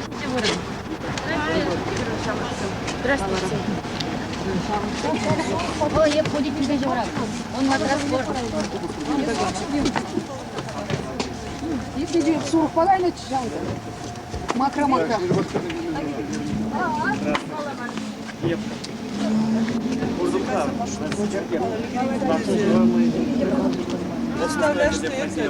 Ҫичӗ вырӑн. Здравствуйте. Ой, я ходить не Он матрас Если сурӑхпа кайнӑччӗ Макра-макра. Представляешь, что это?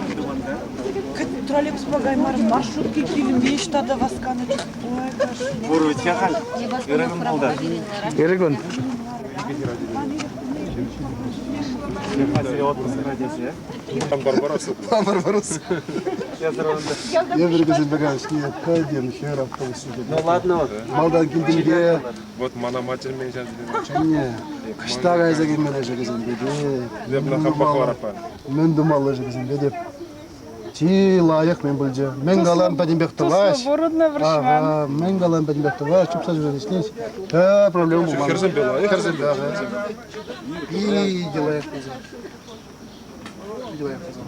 Троллейбуспа каймарӑм, маршрутки килмест тата васканӑ чух. Ой, кошмар. Пур вӗт-ха халь. Ырӑ кун пултӑр. Ырӑ кун. Там Барбарос. Там Барбарос. Эпир вӗсемпе калаҫни пӗтӗм хӗр автобус. Ну ладно вот. Малтан килтӗм Вот мана матерь мен Чӗнне. Кӑҫта кайса килмелле-ши вӗсемпе те. Мӗн тумалла-ши вӗсемпе те. Чи лайӑх мӗн пулчӗ. Мӗн калам пӗтӗмпех тӑваҫ. Ага, мӗн калам пӗтӗмпех тӑваҫ. Чупса ҫӳрес ӗҫлес. Проблема пулман. Хӗрсемпе лайӑх. Хӗрсемпе, ага. Питӗ лайӑх пулчӗ. Питӗ лайӑх пулчӗ.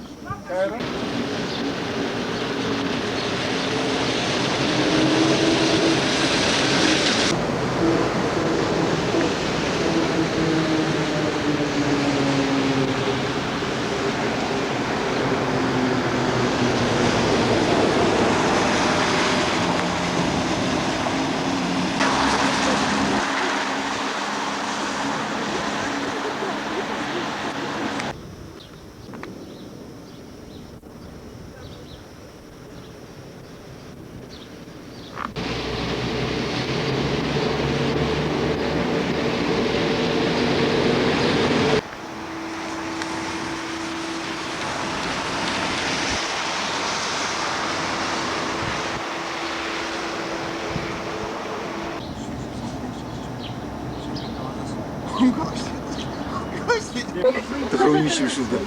Тӑхӑрвунҫиччӗмӗш ҫулта.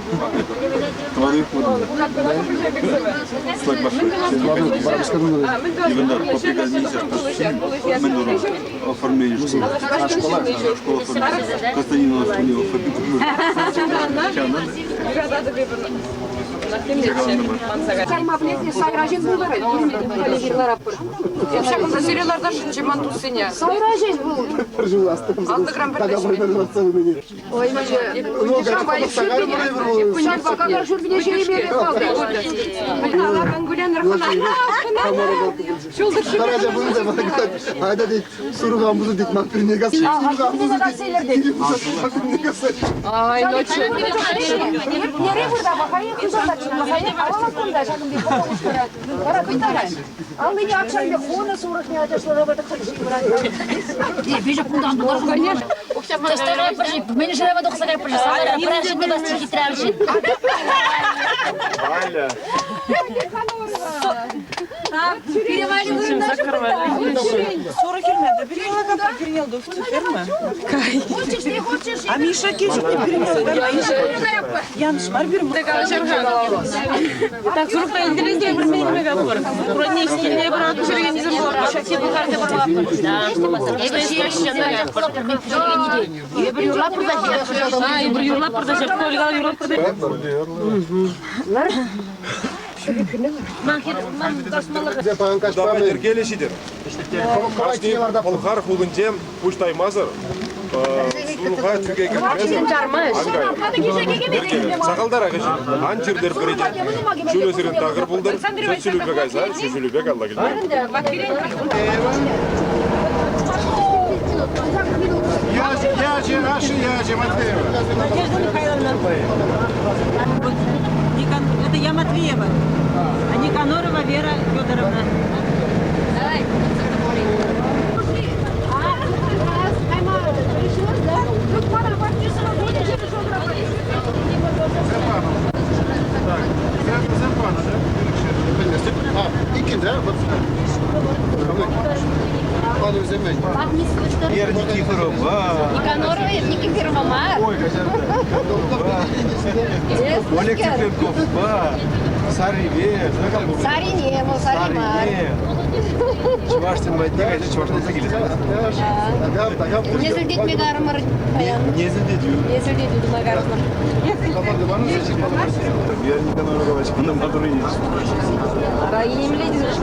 Тӑван уйӑх пурӑннӑ. Оформление школы. А школа? Школа оформления. Константинова школе оформление. Кайма пӗлетне сайра ҫын пултарать. Ҫакӑнта сире лартасшӑнччӗ ман туссене. Сайра ҫеҫ пул. Пӗр ҫул астӑм. Аллӑ грамм пӗрлешме. Ой, Айда дейт, суруган бузу дейт, ман пирне газ. Суруган бузу дейт. Ай, ночью. Аллине акшанде хунӑ сурӑхне ачашлӑха вӑтӑхса Валя. Сорок килмәде. Бер елга бер елда ферма. А Миша кешік бер елда. Яныш бар бир. Так, сурукта инделезге бир меңме бар. Куран искилне бир ат жерге низам бар. Шати бу карта бар. Да. Бир юрлап бурда. Ай, бир юрлап бурда. Колга юрлап бурда. Давай йӗркеллӗ ҫитӗр. Кашни Пӑлхар хулинче пуҫ таймасӑр суруха тӳке кӗртмесӗр ан кайӑр. Йӗркеллӗ. Сахалтарах ӗҫ. Ан чирлӗр пӗрите. Ҫулӗ сирӗн такӑр пултӑр, сӗт ҫулӗпе кайса ҫу ҫулӗпе калла килме. Ячӗ, ашшӗ ячӗ, Матвеева. Надежда Михайловна. Это я Матвеева. А Никанорова Вера Федоровна. А, иккӗн, да? Вот сюда. Пану земель. Вера Никифорова. Никанорова, Никифорова мар. Олег Цыпленков. Саррине, Сарине, вӑл сарри мар. Чӑвашсен патне кайса чӑвашланса килес. Несӗлтетме карӑмӑр паян. Несӗлтетӳ. Несӗлтетӳ тума карӑмӑр. Вера Никоноровна, она матур есть. Ара, илемле тесе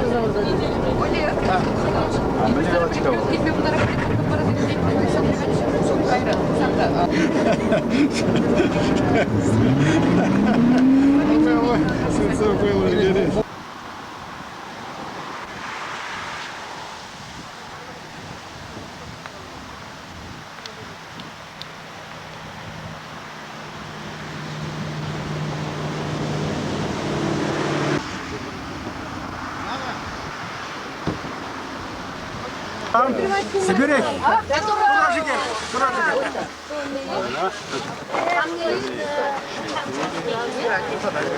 А мне галочка.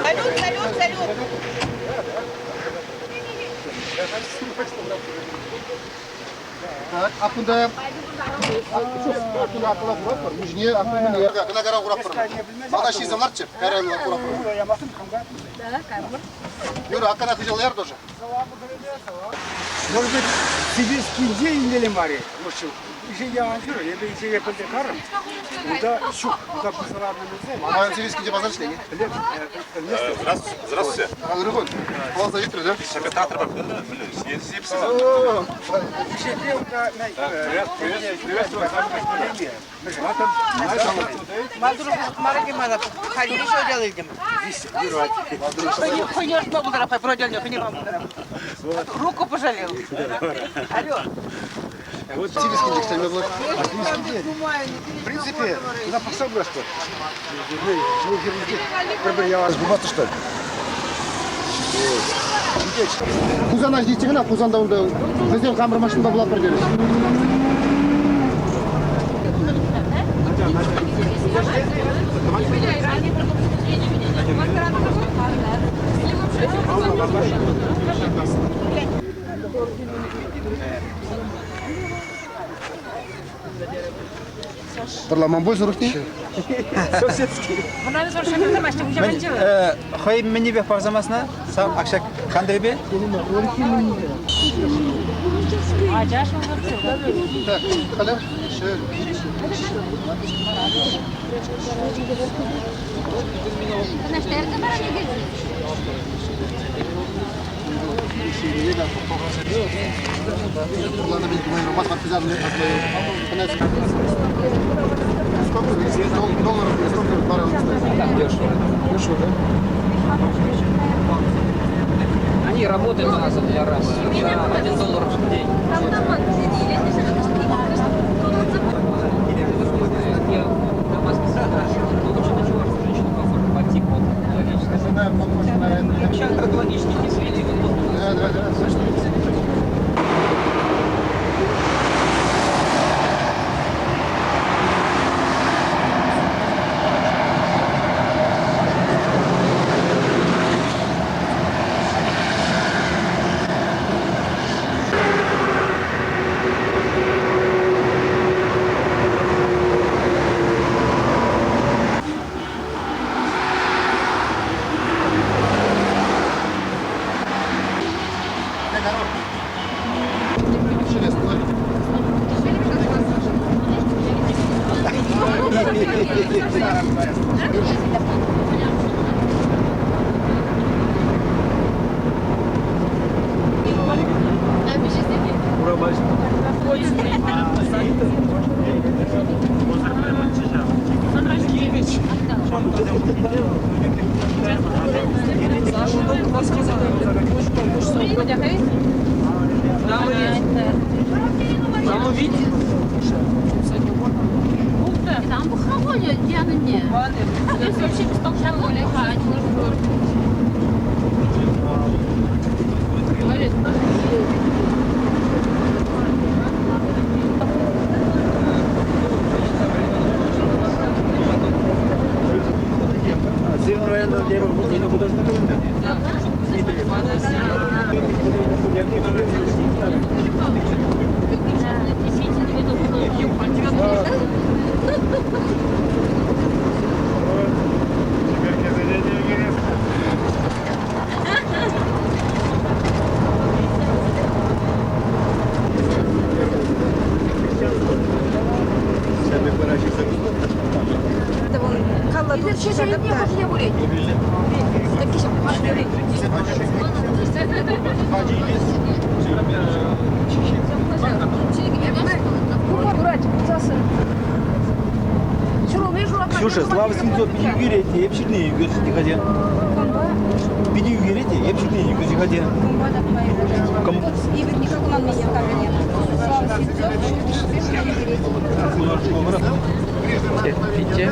Салют, салют, салют. Так, акунда акунда акыла курап бар. Мужне акунда кына кара курап бар. Мада шизамларчы, кара курап бар. Юра, акана хыжал яр тоже. Может быть, сибирский день или мари, может, еще я анжиру, я бы еще я пыльдекаром. Куда щук, куда посылали Мама сибирский базар шлеги. Здравствуйте. Здравствуйте. Алыргон. Класс завтра, да? Руку пожалел. Алло. Сибирский декстер было. В принципе, на пособрашку. Буматы что ли? Кузана ждите гына, Кузанда унда бізден қамыр машинада булат бір дерес. Парламент больше рухни? Хӑй мӗннипе парсамасна, сам акшак хандрипе. Так, халя. Сколько здесь долларов или сколько баррель стоит? Дешево. Дешево, да? Они работают у нас для раз. За $1 в день. Да, да, да. Там бухаволя, Диана не. Здесь вообще бестолковая Ксюша, Слава Свинцов питӗ ӳкерет те, эп ҫырнине ӳкерчӗ те хатя. Питӗ ӳкерет те, эп ҫырнине ӳкерчӗ хатя. Кӑмпа Игорь никак унанмине камене. Слава Свинцов ҫӳлтӗшсем ӳкерет. Терпите.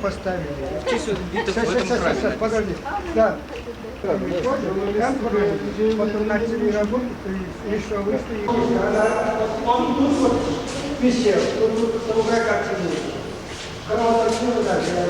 Поставили. Сейчас, сейчас, сейчас, сейчас, подожди. Да. Там потом начали работать, и что вышли, Он тут вот висел, тут вот врага тянули. Когда он отсюда даже, я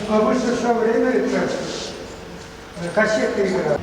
А вы все время это кассеты играли.